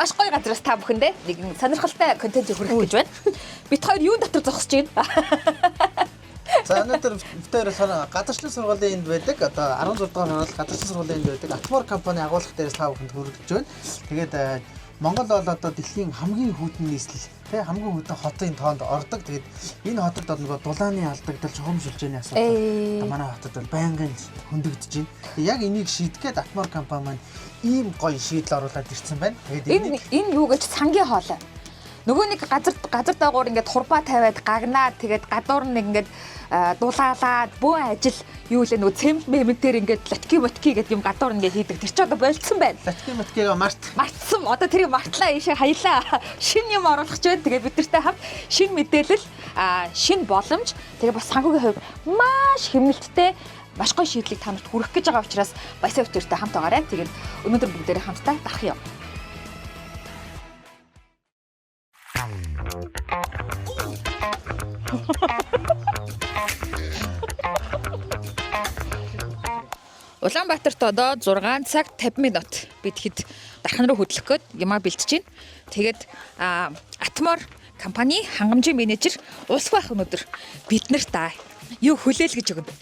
Маш гоё газраас та бүхэндээ нэгэн сонирхолтой контент хүргэх гэж байна. Бид хоёр юун дотор зогсож байна? За, өнөөдөр бид хоёр болохоор гадагшлан сургуулийн энд байдаг. Одоо 16 дугаар хураал гадагшлан сургуулийн энд байдаг Атмор компани агуулгах дээрээс та бүхэнд хүргэж байна. Тэгээд Монгол бол одоо дэлхийн хамгийн хүйтэн нийслэл, тий, хамгийн хүйтэн хотын тоонд ордог. Тэгээд энэ хотод бол нөгөө дулааны алдагдал, чухам шүлжээний асуудал одоо манай хотод бол байнгын хөндөгдөж байна. Тэгээд яг энийг шийдэх гээд Атмор компани маань ийм гоё шийдэл оруулаад ирсэн байна. Тэгээд Энэ энэ юу гэж цангийн хоолой. Нөгөө нэг газар даагуур ингээд турбаа тавиад гагнаад, тэгээд гадуур нэг ингээд дулаалаад бөөн ажил юу лээ, нөгөө цемент мементээр ингээд латки мотки гэдэг юм гадуур ингээд хийдэг. Тэр чи одоо болцсон байна. Латки маткига март. Мартсан. Одоо тэрийг мартлаа, ийшээ хаялаа. Шинэ юм оруулах гэж байна. Тэгээ бид нартай хамт шинэ мэдээлэл, шинэ боломж, тэгээ бас санхүүгийн хувьд маш хэмнэлттэй маш гоё шийдлийг та нарт хүргэх гэж байгаа учраас Баясаа битүүртэй хамт байгаарай. Тэгээд өнөөдөр бүгдээрээ хамтдаа дарах юм. Улаанбаатарт одоо 6 цаг 50 минут. Бид хэд дархан руу хөдлөх гээд юмаа бэлтэж байна. Тэгээд Атмор компани хангамжийн менежер Улс байх өнөөдөр бид нарт юу хүлээл гэж өгнө.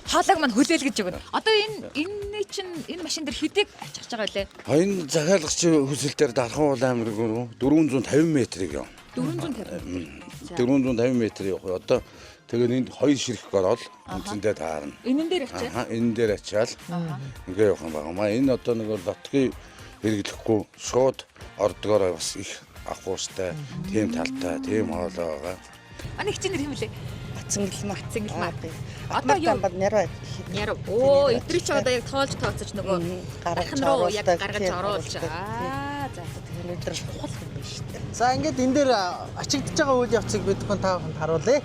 Хоолойг маань хүлээл гэж өгнө. Одоо энэ чинь энэ машин дээр хэдийг ачаарч байгаа лээ? Энэ захиалагчийн хүсэлтээр Дархан уул аймаг руу 450 метрийг яв. 450. 450 метр явах. Одоо тэгээд энд хоёр ширхэг ороод үндсэндээ таарна. Энэ дээр ачаа. Аха, энэ дээр ачаал ингээ явах юм байна. Маа энэ одоо нэг лотгийн хэрэглэхгүй шууд ордгоороо бас их авахуустай тийм талтай тийм хоолой байгаа. Манай хчин нэр хэм лээ? Цэнгэлмаа. Цэнгэлмаа. Одоо Одоо юу? юу? Нэрэ. Яруу. Оо, эдгээр чи одоо яг тоолж тооцож нөгөө Гаргаж дархан руу яг оруулдаг, гаргаж тийм, оруулж. оруулдаг. Аа, за. Өнөөдөр чухал юм байна шүү дээ. За, ингээд энэ дээр ачигдж байгаа үйл явцыг бид бүхэн та бүхэнд харуулъя.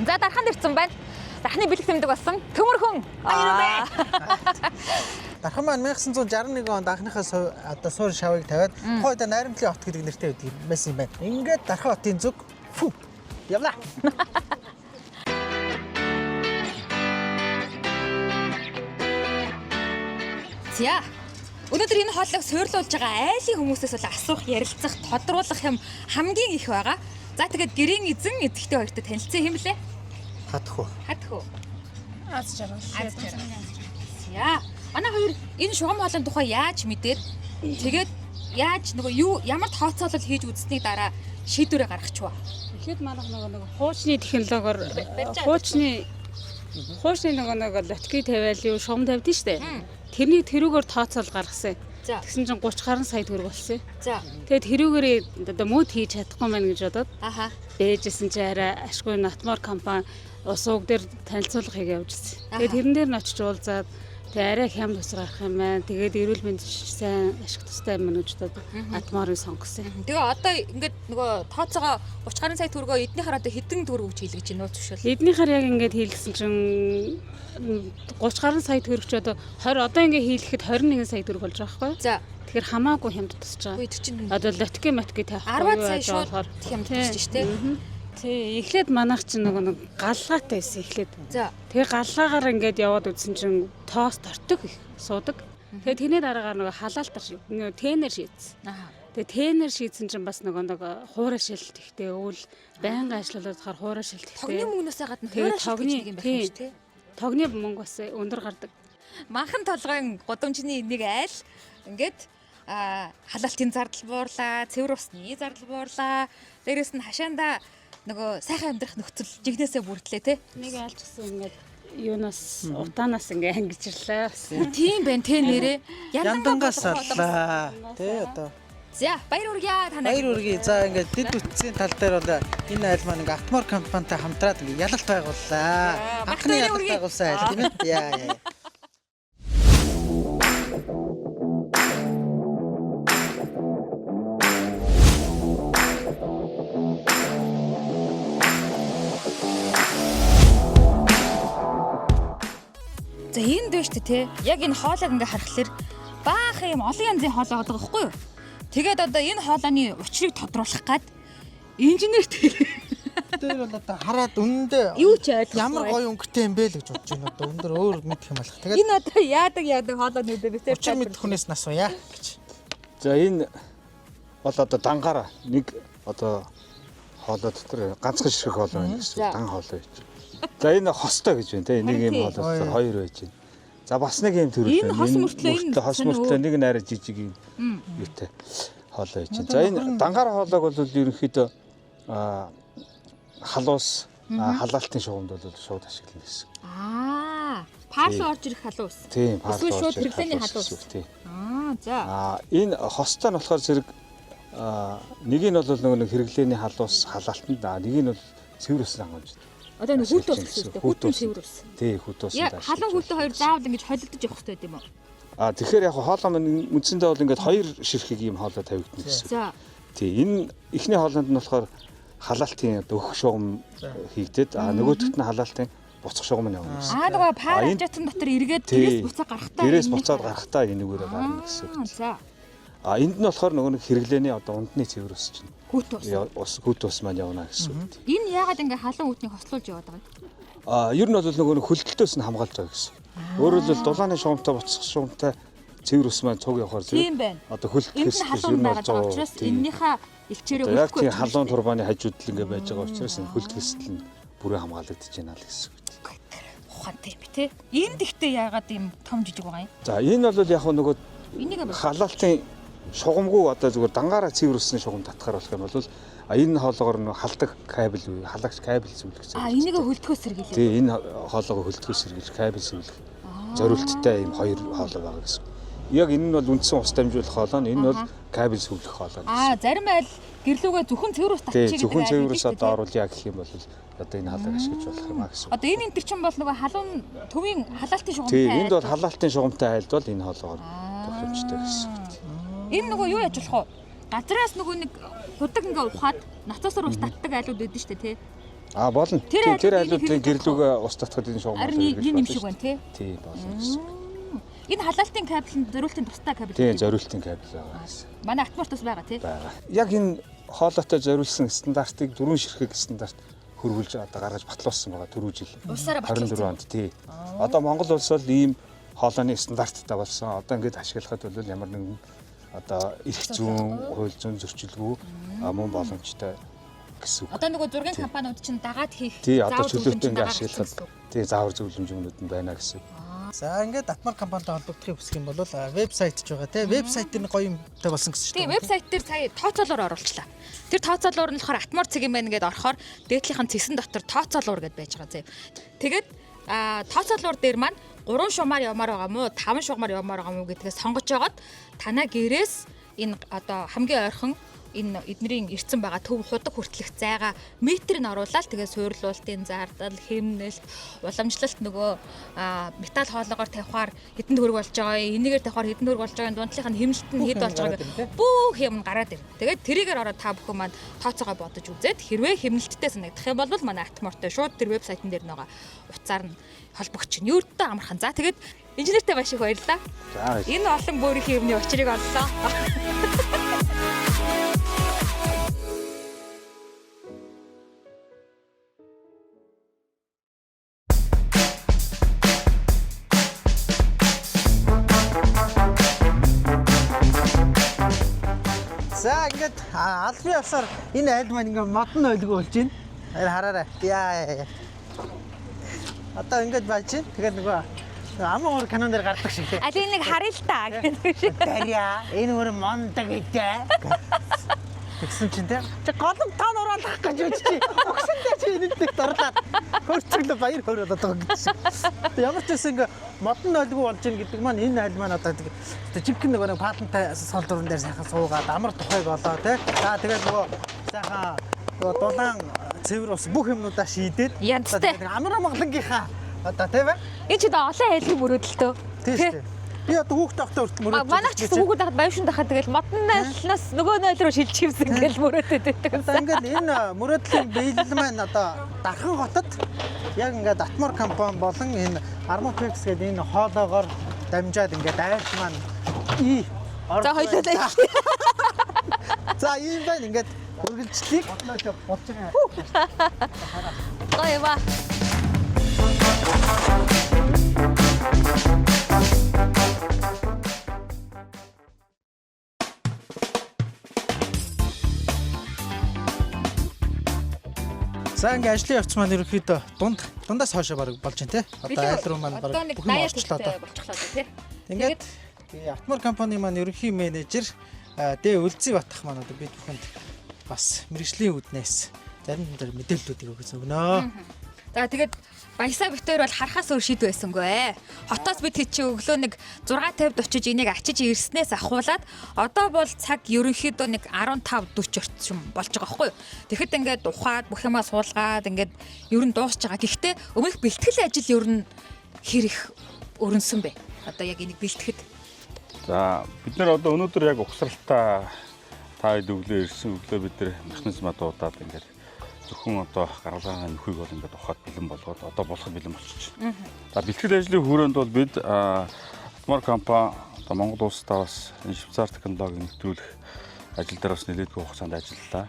За, дархан ирсэн байна. Дархны бэлэг тэмдэг болсон төмөрхөн. Баяр Дархан маань 1961 онд анхныхаа одоо суур шавыг тавиад тухайн үед Найрамдлын хот гэдэг нэртэй байдаг байсан юм байна. Ингээд Дархан хотын зүг фу явлаа. За. Өнөөдөр энэ хоолойг суурлуулж байгаа айлын хүмүүсээс бол асуух, ярилцах, тодруулах юм хамгийн их байгаа. За, тэгээд гэрийн эзэн эзэгтэй хоёртой танилцсан юм лээ. Хатах уу. Хатх уу? Аз жаргал. Аз жаргал. За. Манай хоёр энэ шугам хоолойн тухай яаж мэдээд, тэгээд яаж нөгөө юу ямар тооцоолол хийж үзсний дараа шийдвэрээ гаргачихва. Тэгэхэд манайх нөгөө хуучны технологиор Барьж байгаа. хуучны нөгөө лотки тавиал юу шугам тавьдэн штэ. Тэрний тэрүүгээр тооцоол гаргасан. За. Тэгсэн чинь 30 гаруй сая төгрөг болсон. За. Тэгээд тэрүүгээрээ одоо мөд хийж чадахгүй байна гэж бодоод Аха. бэжсэн чи арай ашгүй Натмор компани ус уг дээр танилцуулга хийгээ явж ирсэн. Аха. Тэгээд тэрэн дээр нь очиж уулзаад тэгээ арай хямд тусгаар гарах юм байна. Тэгээд эрүүл мэнд сайн ашиг тустай юм байна гэж бодоод Атморыг сонгосон. Тэгээ одоо ингээд нөгөө тооцоогоо 30 гаруй сая төгрөгөө эднийхаар одоо хэдэн төгрөг өгч хийлгэж байна уу зөвшөөрөл? Эднийхэр яг ингээд хийлгэсэн чинь 30 гаруй сая төгрөг чи одоо 20 одоо ингээд хийлгэхэд 21 сая төгрөг болж байгаа байхгүй юу? За. Тэгэхээр хамаагүй хямд тусч байгаа. Үгүй, тэр чинь Одоо лотки матки тавихгүй 10 юу сая яаж шууд болохоор. хямд Тий. тусч штэ. Тий, эхлээд манайх чинь нөгөө нэг галлаатай байсан эхлээд. За. Тэгээ галлаагаар ингээд яваад үзсэн чинь тоос тортог их суудаг. Тэгээ тэрний дараагаар нөгөө халаалтар нөгөө тэнэр шийдсэн. Аа. Тэгээ тэнэр шийдсэн чинь бас нөгөө нэг хуурай шилт ихтэй өвөл байнга ажиллуулаад хаар хуурай шилт ихтэй. Тогны мөнгнөөсөө гадна Тэгээ хуурай шилт гэж нэг юм байх юм шүү дээ. Тогны мөнгө бас өндөр гардаг. Манхан толгойн гудамжны нэг айл ингээд халаалтын зардал буурлаа, цэвэр усны зардал буурлаа. Дээрээс нь хашаанда нөгөө сайхан амьдрах нөхцөл жигнэсээ бүрдлээ те. Нэг айлч гэсэн ингээд юунаас утаанаас ингээ ангижирлаа. Тийм байна те нэрээ. Яндангаас болгох боломж. аллаа. Тэ одоо. За, баяр хүргье танай. Баяр хүргэе. За, ингээд дэд бүтцийн тал дээр бол энэ айл маань ингээд Атмор компанитай хамтраад ингээд ялалт байгууллаа. Анхны баяр ялалт хүргэе. байгуулсан айл тийм ээ. Яа яа. За, энд байна шүү дээ те. Яг энэ хоолойг ингээ харахаар баахан юм олон янзын хоолой байгаа байхгүй юу? Тэгээд одоо энэ хоолойны учрыг тодруулах гад инженерт дээр бол одоо хараад үнэндээ Юу ч ойлгохгүй. Ямар гоё өнгөтэй юм бэ л гэж бодож байна одоо. Өндөр өөр мэдэх юм алах. Тэгээд Энэ одоо яадаг яадаг хоолой нүдэ би тэр учир мэдэх хүнээс нас уяа гэж. За энэ бол одоо дангаараа нэг одоо хоолой дотор ганцхан ширхэг хоолой байна гэсэн үг. Дан хоолой гэж. За энэ хостой гэж байна те. Нэг юм хоолой дотор хоёр байж байна. За бас нэг юм төрөл байна. Энэ хос мөртлөө энэ хос мөртлөө нэг нь арай жижиг юм юутай хоолой байж байна. За энэ дангаар хоолойг бол ерөнхийдөө халуус халаалтын шугамд бол шууд ашиглана гэсэн. Аа, парлуу орж ирэх халуус. Тийм, парлуу орж шууд хэрэглээний халуус. Тийм. Аа, за. Аа, энэ хостой нь болохоор зэрэг нэг нь бол нөгөө нэг хэрэглээний халуус халаалтанд, нэг нь бол цэвэр ус хангамжтай. Одоо нэг хүүт ус гэсэн үг үү? Хүүтэн цэвэр ус. Тий, хүүт ус. Халуун хүүтэн хоёр заавал ингэж холилдож явах хэрэгтэй юм уу? Аа, тэгэхээр яг хоолой маань үндсэндээ бол ингээд хоёр ширхэг ийм хоолой тавигдана гэсэн үг. За. Тий, энэ эхний хоолойд нь болохоор халаалтын одоо өгөх шугам хийгдээд, аа нөгөөдөгт нь халаалтын буцах шугам нь явна гэсэн. Аа, нөгөө пар ажаатан дотор эргээд гэрээс буцаа гарахтаа гэрээс буцаад гарахтаа энэгээрээ гарна гэсэн үг. За. А энд нь болохоор нөгөө нэг хэрэглээний одоо ундны цэвэр ус чинь. Хүүт ус. Ус хүүт ус маань явна гэсэн үг. Энэ яагаад ингэ халуун хүүтнийг хослуулж яваад байгаа юм? А ер нь бол нөгөө нэг хөлдөлтөөс нь хамгаалж байгаа гэсэн. Өөрөөр хэлбэл дулааны шугамтай буцах шугамтай цэвэр ус маань цуг явахаар зэрэг. Тийм байна. Одоо хөлдөлтөөс ер нь бол байгаа учраас эннийхээ элчээрээ хөлдөх. Яг тийм халуун турбааны хажууд л ингэ байж байгаа учраас энэ хөлдөлтөс нь бүрэн хамгаалагдаж байна л гэсэн үг. Ухаантай юм би те. Энд ихтэй яагаад ийм том жижиг байгаа юм? За энэ бол яг нөгөө халаалтын шугамгүй одоо зүгээр дангаараа цэвэр усны шугам татхаар болох юм бол энэ хоолоогоор нөх халдаг кабель үе халагч кабель зүвлэх зүйл. А энийг хөлдөхөөс сэргийлээ. Тий, энэ хоолоогоо хөлдөхөөс сэргийлж кабель зүвлэх зориулттай ийм хоёр хоолой байгаа гэсэн. Яг энэ нь бол үндсэн ус дамжуулах хоолой нь, энэ бол кабель зүвлэх хоолой. А зарим айл гэрлүүгээ зөвхөн цэвэр ус татчих гэдэг. Зөвхөн цэвэр ус одоо оруулъя гэх юм бол одоо энэ хаалыг ашиглаж болох юм а гэсэн. Одоо энэ энэ төр чинь бол нөгөө халуун төвийн халаалтын шугамтай. Тий, энд бол халаалтын шугамтай айлд бол энэ хоолоогоор тохиромжтой гэсэн. Энэ нөгөө юу яаж болох вэ? Газраас нөгөө нэг худаг ингээ ухаад ноцоосоор ус татдаг айлууд өгдөн штэ тий. А болно. Тэр айлуудын гэрлүүгээ ус татхад энэ шугам болно. Энэ юм шиг байна тий. Тий, болно гэсэн. Энэ халаалтын кабель нь зориултын тусдаа кабель. Тий, зориултын кабель байгаа гэсэн. Манай Атморт бас байгаа тий. Байгаа. Яг энэ хоолойтой зориулсан стандартыг дөрвөн ширхэг стандарт хөрвүүлж одоо гаргаж батлуулсан байгаа түрүү жил. Улсаараа батлуулсан. 24 онд тий. Одоо Монгол улс бол ийм хоолойны стандарттай болсон. Одоо ингээд ашиглахад бол ямар нэгэн одоо эрх зүйн, хууль зүйн зөрчилгүй мөн боломжтой гэсэн үг. Одоо нөгөө зургийн компаниуд чинь дагаад хийх тий, одоо чөлөөтэй ингээд ашиглахад тий, заавар зөвлөмжнүүд нь байна гэсэн үг. За ингээд Атмар компанитай холбогдохыг хүсэх юм бол вебсайт ч байгаа тий. Вебсайт дээр нь гоё юмтай болсон гэсэн шүү дээ. Тий, вебсайт дээр сая тооцоолоор оруулчлаа. Тэр тооцоолоор нь болохоор Атмар цэг юм байна гэдээ орохоор дээдлийнхэн цэсэн дотор тооцоолоор гэд байж байгаа зэ. Тэгээд тооцоолоор дээр маань 3 шугамар явмаар байгаа мó, 5 шугамар явмаар байгаа мó гэдгээ сонгож жагаад танаа гэрээс энэ одоо хамгийн ойрхон энэ эднэрийн ирсэн байгаа төв худаг хүртэлх зайгаа метр нь оруулаад тэгээ суйрлуултын зардал, хэмнэлт, уламжлалт нөгөө металл хоолоогоор тавихаар хэдэн төгрөг болж байгаа, энийгээр тавихаар хэдэн төгрөг болж байгаа, дундлынх нь хэмнэлт нь хэд болж байгаа бүх юм гараад ирнэ. Тэгээд тэрийгээр ороод та бүхэн маань тооцоогоо бодож үзээд хэрвээ хэмнэлттэй санагдах юм бол манай Атмортой шууд тэр вебсайтн дээр нөгөө утсаар нь холбогч нь ердөө амархан. За тэгээд инженертэй маш их баярлалаа. За энэ олон бүрийн юмны учрыг оллоо. За ингээд албан ёсоор энэ айл маань ингээд модон ойлгүй болж байна. Хоёр хараарай. Яа. Одоо ингээд байж байна. Тэгээд нөгөө аман уур канон дээр гардаг шиг тий. Аль энийг харъя л та гэдэг шиг. Дарья энэ өөр мондог гэдэг. Тэгсэн чинь тий. Чи голом тон оруулах гэж үз чи. Өгсөндөө чи энэнд дурлаад хөрцөглөө баяр хөөр болоод байгаа гэдэг шиг. Ямар ч байсан ингээ модон ойлгүй болж ийн гэдэг маань энэ айл маань одоо жинхэнэ нөгөө нэг паалантай сол дуран дээр сайхан суугаад амар тухайг олоо тий. За тэгээд нөгөө сайхан нөгөө дулаан цэвэр ус бүх юмнуудаа шийдээд янзтай амар амгалангийнхаа одоо тий ба. Энэ ч одоо олон айлын мөрөөдөлтөө. Тий шүү дээ. Би одоо хүүхдээ байхдаа хүртэл мөрөөдсөн. Манайх ч гэсэн хүүхэд байхад байвшин байхад тэгэл модон айлнаас нөгөө айл руу шилжчихсэн гэл мөрөөдөд байдаг. Одоо ингээд энэ мөрөөдлийн биелэл маань одоо Дархан хотод яг ингээд Атмор компани болон энэ Armoflex гэдэг энэ хоолоогоор дамжаад ингээд айл маань и За хоёулаа. За ийм байна ингээд Үргэлжлэлийг Гоё ба. За ингээ ажлын явц маань ерөнхийдөө дундаас хойшоо баг болж байна те. Одоо айл руу маань баг Одоо нэг бүх юм 80 орчлоо одоо. болчихлоо тий. Ингээд тий Атмор компани маань ерөнхий менежер Дэ Үлзий Батах маань одоо бид бүхэнд бас мэрэгжлийн үүднээс зарим дээр мэдээллүүдийг өгсөн өгнө. За тэгээд Баясаа битээр бол харахаас өөр шийдв байсангүй ээ. Хотоос бид хэд чи өглөө нэг 6:50-д очиж энийг ачиж ирснээс ахуулаад одоо бол цаг ерөнхийдөө нэг 15:40 орчим болж байгаа байхгүй юу. Тэгэхэд ингээд ухаад бүх юмаа суулгаад ингээд ер нь дуусч байгаа. Гэхдээ өмнөх бэлтгэл ажил ер нь хэр их өрнсөн бэ? Одоо яг энийг бэлтгэхэд. За бид нар одоо өнөөдөр яг угсралтаа та хэд өглөө ирсэн өглөө бид нар механизмаа дуудаад ингээд зөвхөн одоо гаргалгаагаа нөхийг бол ингээд ухаад бэлэн болгоод одоо болоход бэлэн болчих. За бэлтгэл ажлын хүрээнд бол бид Атмор компани одоо Монгол улстай бас энэ Швейцар технологиг нэвтрүүлэх ажил дээр бас нэлээдгүй хугацаанд ажиллалаа.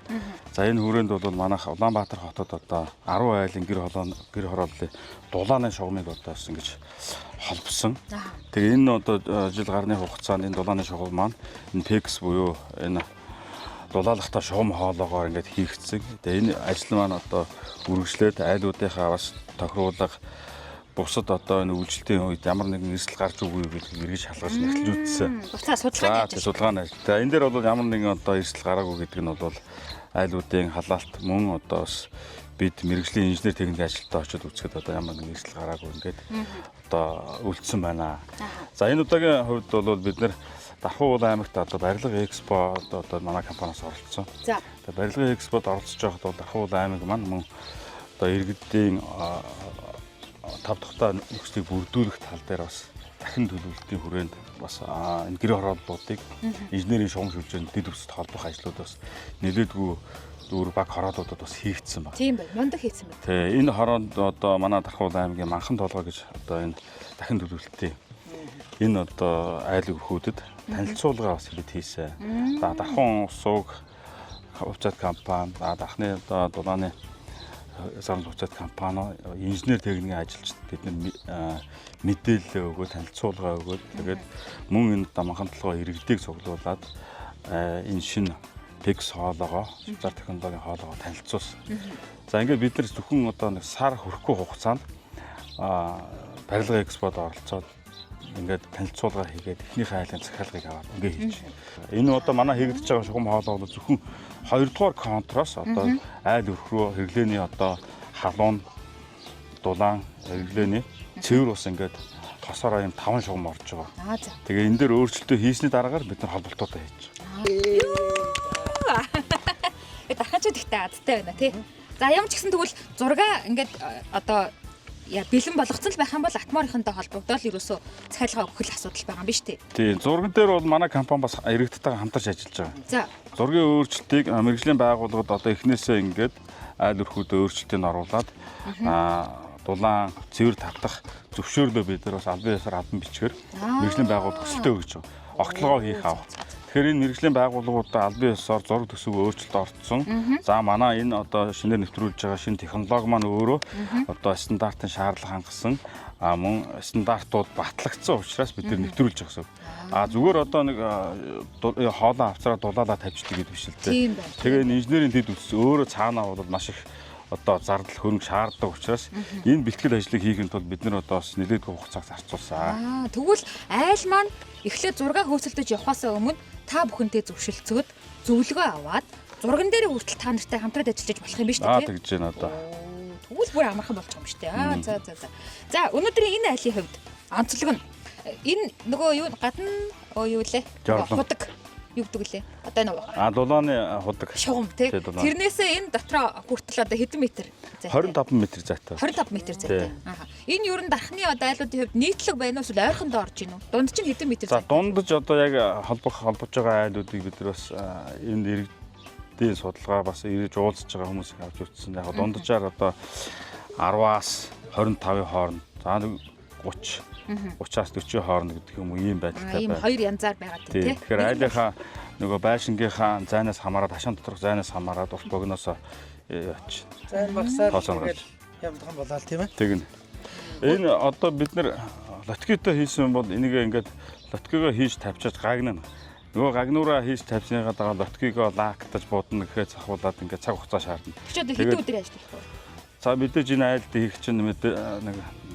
За энэ хүрээнд бол манайх Улаанбаатар хотод одоо 10 айлын гэр хорооллын дулааны шугамыг одоо бас ингэж холбосон. Тэгээ энэ одоо жил гарны хугацаанд энэ дулааны шугам маань энэ PEX буюу энэ дулаалахтаа шугам хоолоогоор ингээд хийгдсэн. Тэгээ энэ ажил маань одоо үргэлжлээд айлуудынхаа бас тохируулга бусад одоо энэ үйлчлэлтийн үед ямар нэгэн эрсдэл гарч үгүй юу гэдгийг эргэж шалгаж нэхэлж үзсэн. Буцаа судалгааны За ажил. судалгааны ажил. За энэ дээр бол ямар нэгэн одоо эрсдэл гараагүй гэдэг нь бол айлуудын халаалт мөн одоо бас бид мэрэгжлийн инженер техникийн ажилтнаа очиод үзэхэд одоо ямар нэгэн эрсдэл гараагүй ингээд одоо үлдсэн байна. За энэ удаагийн хувьд бол бид нэр Дархуул аймагт одоо барилга экспод одоо манай компаниас оролцсон. За. Тэгээ барилгын экспод оролцож байхад бол Дархуул аймаг маань мөн одоо иргэдийн тав тухтай нөхцөлийг бүрдүүлэх тал дээр бас дахин төлөвлөлтийн хүрээнд бас энэ гэр хорооллуудыг инженерийн шугам шүлжээнд дэд өвсөд холбох ажлууд бас нэлээдгүй дүүр баг хорооллуудад бас хийгдсэн байна. Тийм байна. Мундаг хийсэн байна. Тэ энэ хороонд одоо манай Дархуул аймгийн Манхан толгой гэж одоо энэ дахин төлөвлөлтийн энэ одоо айл өрхүүдэд танилцуулга бас бид хийсэн. За Дархуун сууг хувьцаат компани, за Дархны одоо дулааны сарн хувьцаат компани инженер техникийн ажилчид бид нар мэдээлэл өгөөд танилцуулга өгөөд тэгээд мөн энэ одоо Манхан толгой иргэдийг цуглуулад энэ шинэ PEX хоолоогоо, Швейцар технологийн хоолоогоо танилцуулсан. За ингээд бид нар зөвхөн одоо нэг сар хүрэхгүй хугацаанд барилга экспод оролцоод ингээд танилцуулга хийгээд эхнийхээ айлын захиалгыг аваад ингээд хийж байна. Энэ одоо манай хийгдэж байгаа шугам хоолой бол зөвхөн хоёрдугаар контроос одоо айл өрх рүү хэрэглээний одоо халуун дулаан хэрэглээний цэвэр ус ингээд тосороо юм таван шугам орж байгаа. Аа за. Тэгээ энэ дээр өөрчлөлтөө хийсний дараагаар бид нар холболтуудаа хийж байгаа. Дарханчууд ихтэй азтай байна тий. За ямар ч гэсэн тэгвэл зурга ингээд одоо я бэлэн болгоцсон л байх юм бол Атморынхонтой холбогдоод ерөөсөө захиалга өгөх л асуудал байгаа юм биш тий. Тийм зурган дээр бол манай компани бас иргэдтэйгээ хамтарч ажиллаж байгаа. За Зургийн өөрчлөлтийг мэрэгжлийн байгууллагад одоо эхнээсээ ингээд айл өрхүүдөө өөрчлөлтийг нь оруулаад дулаан цэвэр татах зөвшөөрлөө бид нар бас албан ёсоор албан бичгээр мэрэгжлийн байгууллага өсөлтөө өгч байгаа. Огтлогоо хийх авах. Тэгэхээр энэ мэрэгжлийн байгууллагуудаа албан ёсоор зураг төсөв өөрчлөлт орцсон. За манай энэ одоо шинээр нэвтрүүлж байгаа шинэ технологи маань өөрөө одоо стандартын шаардлага хангасан мөн стандартууд батлагдсан учраас бид нар нэвтрүүлж байгаа гэсэн. А зүгээр одоо нэг хоолоо авцраа дулаалаа тавьчихдаг гэдэг биш л дээ. Тийм байна. Тэгээ энэ инженерийн дэд үс өөрөө цаанаа бол маш их одоо зардал хөрөнгө шаарддаг учраас энэ бэлтгэл ажлыг хийхин тулд бид нар одоо бас нэлээдгүй хугацааг зарцуулсан. Аа тэгвэл айл маань эхлээд зураг хөөцөлдөж явахаасаа өмнө та бүхэнтэй зөвшөлдсөд зөвлөгөө аваад зурган дээрээ хүртэл та нартай хамтраад ажиллаж болох юм биш Аа үү? тэгж байна одоо. Тэгвэл бүр амархан болчих юм шүү дээ. Аа за за за. За өнөөдрийн энэ айлын хувьд онцлог нь энэ нөгөө юу гадна юу лээ? Жорлон. Худаг юу гэдэг лээ? Одоо энэ А дулааны худаг шугам тий. Тий, дулаан. Тэрнээсээ энэ дотроо хүртэл одоо хэдэн метр зайтай? 25 м зайтай. 25 м зайтай. Тий. Аа. Энэ ер нь дархны одоо айлуудын хувьд нийтлэг байна уу эсвэл ойрхондоо орж ийн үү? Дунд чинь хэдэн метр За зайтай? дундаж одоо яг холбож байгаа айлуудыг бид нар бас энэ иргэдийн судалгаа бас ирж уулзж байгаа хүмүүсийг авч үзсэн. Яг дунджаар одоо 10-аас 25-ын хооронд. За нэг 30 30-аас 40 хооронд гэдэг юм уу ийм байдалтай Ийм байна. хоёр янзаар байгаа Тий. тий. Тэгэхээр айлынхаа нөгөө байшингийнхаа зайнаас хамаарат хашаан доторх зайнаас хамаарат урт богиноосоо очиж. Зайн багсаад Тооцоо тэгээд гаргаж. ямдхан болоод тийм ээ. Тэгнэ. Энэ одоо бид нэр лоткитой хийсэн бол энийг ингээд лоткигоо хийж тавьчаад гагнана. Нөгөө гагнуураа хийж тавьсныгаа дагаа лоткигоо лактаж будна гэхээр цахуулаад ингээд цаг хугацаа шаардна. Чи одоо хэдэн өдөр ажиллах вэ? За мэдээж энэ айлд хийх чинь нэг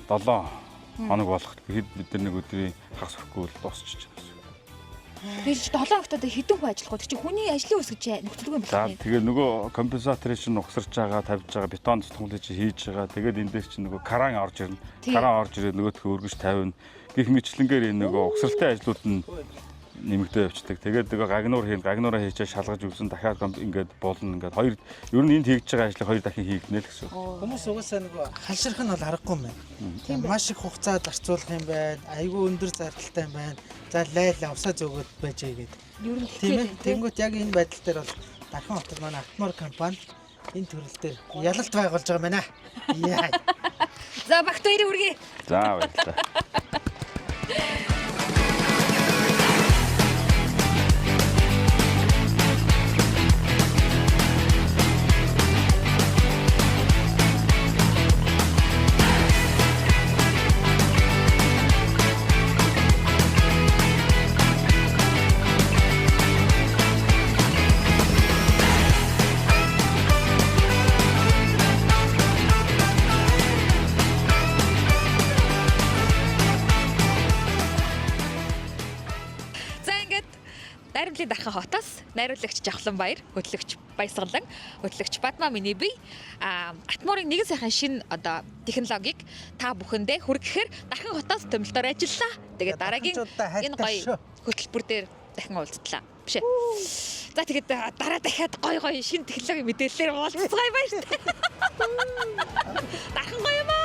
7 хоног болох. Тэгэхэд бид нар нэг өдрийн хагас өрөхгүй л дуусчих чинь. Тэр чи 7 хоногт одоо хэдэн хүн ажиллах вэ? Тэр чи хүний ажлын үс гэж нөхцөлгүй юм За байна. тэгээ нөгөө компенсаторыг чинь угсарч байгаа, тавьж байгаа, бетон тутамлыг чинь хийж байгаа. Тэгээд энэ дээр чинь нөгөө кран орж ирнэ. Тий. Кран орж ирээд нөгөөдхөө өргөж тавина. Гэх мэтлэнгээр энэ нөгөө угсралтай ажлууд нь нэмэгдээ явцдаг. Тэгээд нөгөө гагнуур хийн, гагнуураа хийчээ шалгаж өгсөн дахиад ингээд болно. Ингээд хоёр ер нь энд хийж байгаа ажлыг хоёр дахин хийгдэнэ л гэсэн үг. Хүмүүс угаасаа нөгөө халширх нь бол аргагүй юм байна. Маш их хугацаа зарцуулах юм байна. Айгүй өндөр зардалтай юм байна. За лайл авсаа зөөгөөд байжээ гэдэг. Ер нь Тийм ээ. тэгэхээр Тэнгүүт яг энэ байдал дээр бол Дархан хотод манай Атмор компани энэ төрөл дээр ялалт байгуулж байгаа юм байна. Яа. За багт баярыг хүргэе. За баярлалаа. За ингээд Найрамдлын дархан хотоос найруулагч Жавхлан Баяр, хөтлөгч Баясгалан, хөтлөгч Бадма миний бие Атморын нэгэн сайхан шинэ одоо технологиг та бүхэндээ хүргэхээр дархан хотоос төмөлтөөр ажиллаа. Тэгээд дараагийн Дарханчуудаа хайртай энэ гоё шүү. хөтөлбөр дээр дахин уулзтлаа. Биш ээ. За тэгээд дараа дахиад гоё гоё шинэ технологийн мэдээллээр уулзцгаая баяр. Дархан гоё юм аа.